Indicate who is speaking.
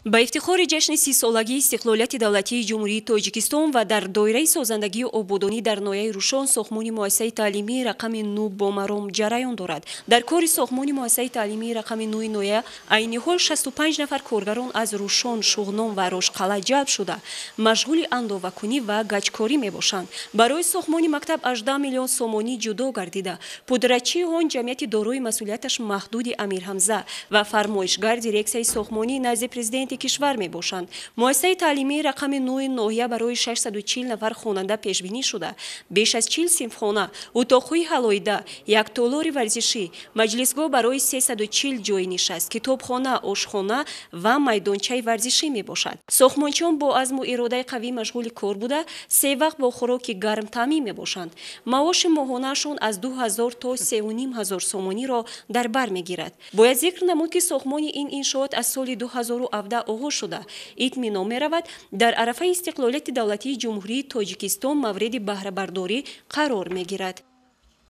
Speaker 1: Ба ифтихори ҷашни 30-солагии истиқлолияти давлатии Ҷумҳурии Тоҷикистон ва дар доираи созандагию ободонӣ дар ноҳияи Рӯшон сохтмони муассисаи таълимии рақами 9 бо маром ҷараён дорад. Дар кори сохтмони муассисаи таълимии рақами 9 ноҳия айни ҳол 65 нафар коргарон аз Рӯшон, Шуғнон ва Рошқалъа ҷалб шуда, машғули андовакунӣ ва гаҷкорӣ мебошанд. Барои сохтмони мактаб 18 миллион сомонӣ ҷудо гардида, пудрачии он ҷамъияти дорои масъулияташ маҳдуди Амирҳамза ва фармоишгар дирексияи сохтмонии назди президенти кишвар мебошанд. Муассисаи таълимии рақами 9 ноҳия барои 640 нафар хонанда пешбинӣ шуда, беш аз 40 синфхона, утоқҳои ҳалоида, як толори варзишӣ, маҷлисгоҳ барои 340 ҷойи нишаст, китобхона, ошхона ва майдончаи варзишӣ мебошад. Сохтмончиён бо азму иродаи қавӣ машғули кор буда, се вақт бо хӯроки гарм таъмин мебошанд. Маоши моҳонаашон аз 2000 то 3500 сомониро дар бар мегирад. Бояд зикр намуд, ки сохтмони ин иншоот аз соли 2017 оғоз шуда, итминон меравад, дар арафаи истиқлолияти давлатии Ҷумҳурии Тоҷикистон мавриди баҳрабардорӣ қарор мегирад.